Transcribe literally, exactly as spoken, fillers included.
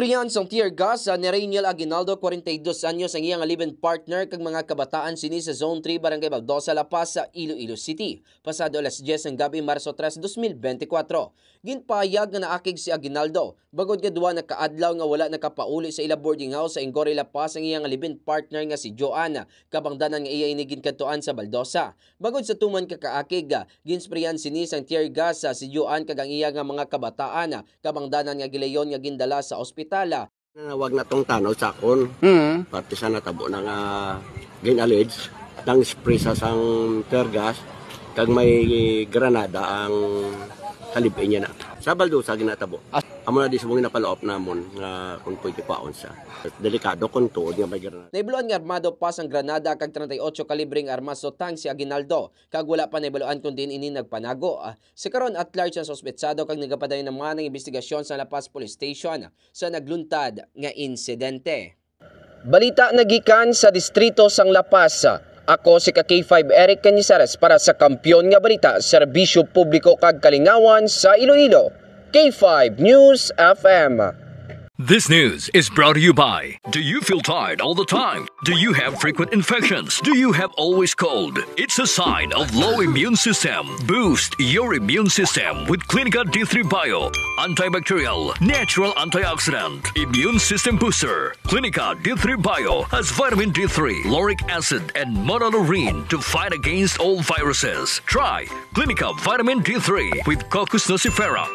Yan sang tear gas sa ni Rainiel Aguinaldo, forty-two anyos, ang iyang live-in partner kag mga kabataan sini sa Zone three, Barangay Baldosa, La Paz, sa Iloilo City. Pasado alas diyes ng gabi, Marso tres, dos mil benti kwatro. Ginpahayag nga naakig si Aguinaldo bangod nga duha na ka adlaw nga wala nakapauli sa ila boarding house sa Ingoray, La Paz, ang iyang live-in partner nga si Joanne. Kabangdanan nga iya ini ginkadtuan sa Baldosa. Bangod sa tuman ka kaakig, ginsprayan sini sang tear gas, ah, si Joanne kag ang iya nga mga kabataan, ah, kabangdanan nga gilayon nga gindala sa ospital, ah. Nanawag na tong tanaw sa akon. Mm. Parte sa natabo na nga gin-allege, nang spray sa sang tear gas, kag may granada ang kalib-in niya na. Sa Baldosa ginatabo. As- Amo na di subong ginapalaop namon nga kung pwede paon sa. Delikado kung tuod nga may granada. Naibaluan nga armado pa sang granada kag treinta y ocho kalibreng armas sa utang si Aguinaldo, kag wala pa naibaluan kung diin ini nagpanago. Ah, sa karon, at large ang suspetsado kag nagapadayon naman ang imbestigasyon sa La Paz Police Station sa nagluntad nga insidente. Balita nagikan sa distrito sang La Paz. Ako si ka K five Eric Cañizares para sa Kampiyon nga Balita, Serbisyo Publiko kag Kalingawan sa Iloilo, K five News F M. This news is brought to you by. Do you feel tired all the time? Do you have frequent infections? Do you have always cold? It's a sign of low immune system. Boost your immune system with Clinica D three Bio. Antibacterial, natural antioxidant, immune system booster. Clinica D three Bio has vitamin D three, lauric acid, and monolaurin to fight against all viruses. Try Clinica Vitamin D three with Cocos nucifera.